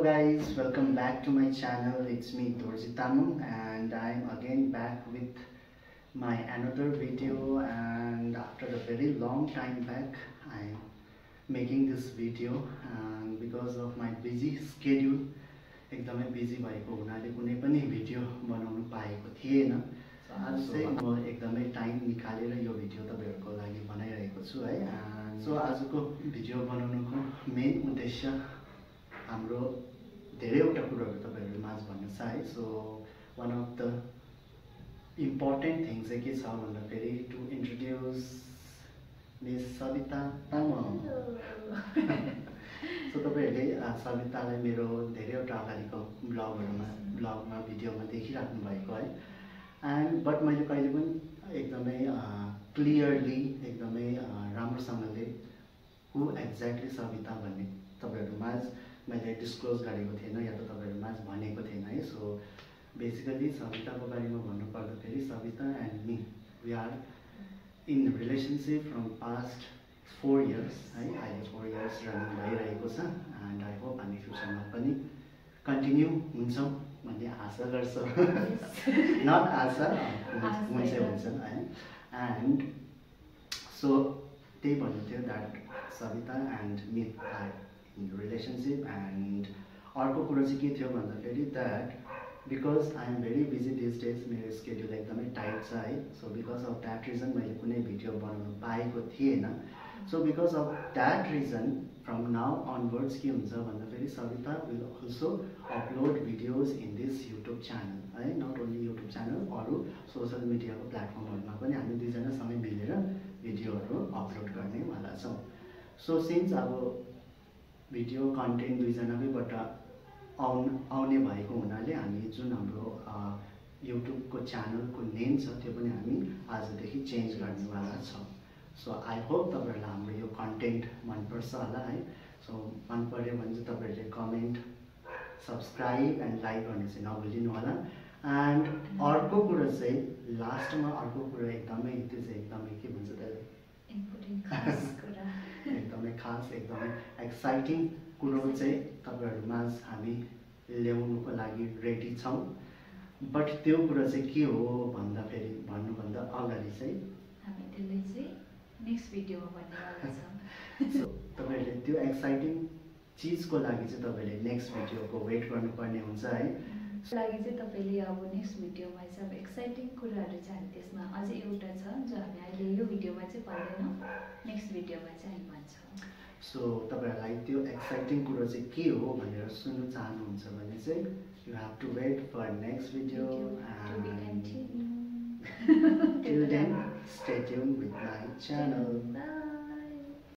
Hello guys, welcome back to my channel. It's me Dorji Tamung and I'm again back with my another video, and after a very long time back I'm making this video and because of my busy schedule एकदमै busy भएको हुनाले कुनै पनि video बनाउनु पाएको थिएन। आज चाहिँ म एकदमै टाइम निकालेर यो भिडियो तपाईहरुको लागि बनाइरहेको छु है। सो आजको भिडियो बनाउनुको मेन उद्देश्य हाम्रो धेरैवटा कुराहरु तपाईहरुले माझ भन्न छ है। So one of the important thing चाहिँ के छ भन्दाखेरि to introduce miss Savita Tamang. So तपाईहरुले सवितालाई मेरो धेरैवटा अगाडिको ब्लगमा भिडियोमा देखिराख्नु भएको है। एन्ड बट मैले कहिले पनि एकदमै क्लियरली एकदमै राम्रोसँगले हु एक्ज्याक्टली सविता भन्ने तपाईहरु माझ मैले डिस्क्लोज गरेको थिएन या त तपाईहरु माझ भनेको थिएन है। सो बेसिकली सविताको बारेमा भन्नु पर्दाखेरि Savita and me we are in relationship from past 4 years है। अहिले 4 years रनिङ भइरहेको छ एन्ड आई होप हामी फ्युचरमा पनि कन्टिन्यू हुन्छौँ भन्ने आशा गर्छु। नट आशा हुन्छ है। एन्ड सो त्यही भन्नु थियो that Savita and me are in relationship. And अर्को कुरा चाहिँ के थियो भन्दाखेरि that because I am very busy this days, मेरो स्केड्युल एकदमै टाइट छ है। So because of that reason मैले कुनै भिडियो बनाउनु पाएको थिएन। So because of that reason from now onwards के हुन्छ भन्दाखेरि Savita will also upload videos in this YouTube channel है। नट ओन्ली युट्युब च्यानल, अरू सोसल मिडियाको प्लेटफर्महरूमा पनि हामी दुईजना सँगै मिलेर भिडियोहरू अपलोड गर्नेवाला छौँ। सो सिन्स अब भिडियो कन्टेन्ट दुईजनाकैबाट आउने भएको हुनाले हामी जुन हाम्रो युट्युबको च्यानलको नेम छ त्यो पनि हामी आजदेखि चेन्ज गर्नेवाला छौँ। सो आई होप तपाईहरुलाई हाम्रो यो कन्टेन्ट मनपर्छ होला है। सो मन पर्यो भने चाहिँ तपाईहरुले कमेन्ट, सब्स्क्राइब एन्ड लाइक गर्नु चाहिँ नभुलिनु होला। एन्ड अर्को कुरा चाहिँ लास्टमा अर्को कुरा एकदमै त्यो चाहिँ एकदमै के भन्छ त्यसलाई एकदमै खास एकदमै एक्साइटिङ कुरो चाहिँ तपाईहरु माझ हामी ल्याउनुको लागि रेडी छौँ। बट त्यो कुरा चाहिँ के हो भन्नुभन्दा अगाडि चाहिँ हामी त्यसलाई चाहिँ नेक्स्ट भिडियोमा भन्नेवाला छौँ। सो तपाईहरुले त्यो एक्साइटिङ चीजको लागि चाहिँ तपाईले नेक्स्ट भिडियोको वेट गर्नुपर्ने हुन्छ है। त्यसको लागि चाहिँ तपाईले अब नेक्स्ट भिडियोमा चाहिँ अब एक्साइटिङ कुराहरू चाहिँ हामी त्यसमा अझै एउटा छ जो हामी अहिले यो भिडियोमा चाहिँ भन्दैनौँ, नेक्स्ट भिडियोमा चाहिँ हामी भन्छौँ। सो तपाईहरुलाई त्यो एक्साइटिङ कुरा चाहिँ के हो भनेर सुन्नु चाहनुहुन्छ भने चाहिँ you have to wait for next video and till then stay tuned with my channel.